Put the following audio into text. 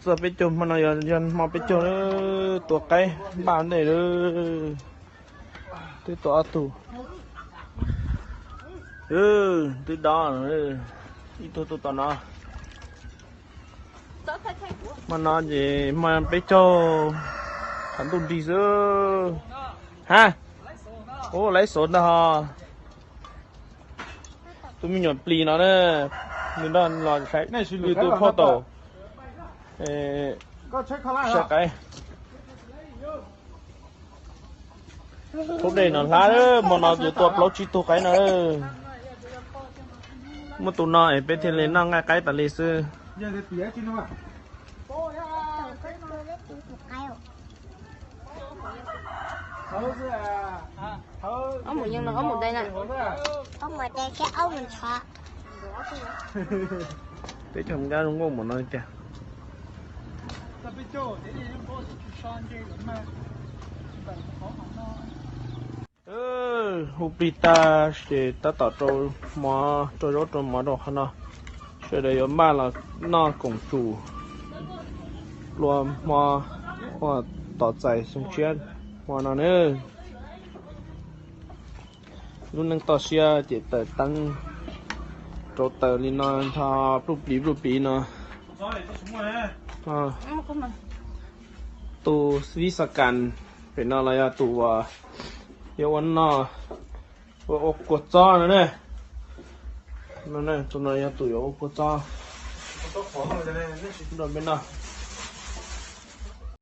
Txog peb caug hmo no yog hmo peb caug, tua qaib npaj ntej lawm. Twb tua ob tug, twb dob, ib tug tuaj tom no. Hmo no ces hmo peb caug, thaum ntuj nrig xwb. Ha, ub, laiv xauv ntag ho. Tus me nyuam plis no na, nws nrog los saib nws tus phauj tau saib qaib. Lub dej no hlab, hmo no yuav tua plaub tsib tug qaib no. Muaj tus no es peb thiaj li noj nqaij qaib tas li xwb. Peb cov nkaj zoo nkauj npaum no tiag. Hu plig tag ces tab tom rau mov, rau zaub rau mov rau qhov no. Sawv daws yuav npaj los noj koom tsum plua hmo, ua tos txais xyoo tshiab hmo no na. Lub neej toj siab ces taws teeb rau taws li no nrho, pluj plis pluj plis no. Tus xib kas pem no los yog tus uas yuav ua noj, ua, ua kua txob no ne. Tus no yog tus yuav ua kua txob rau peb noj.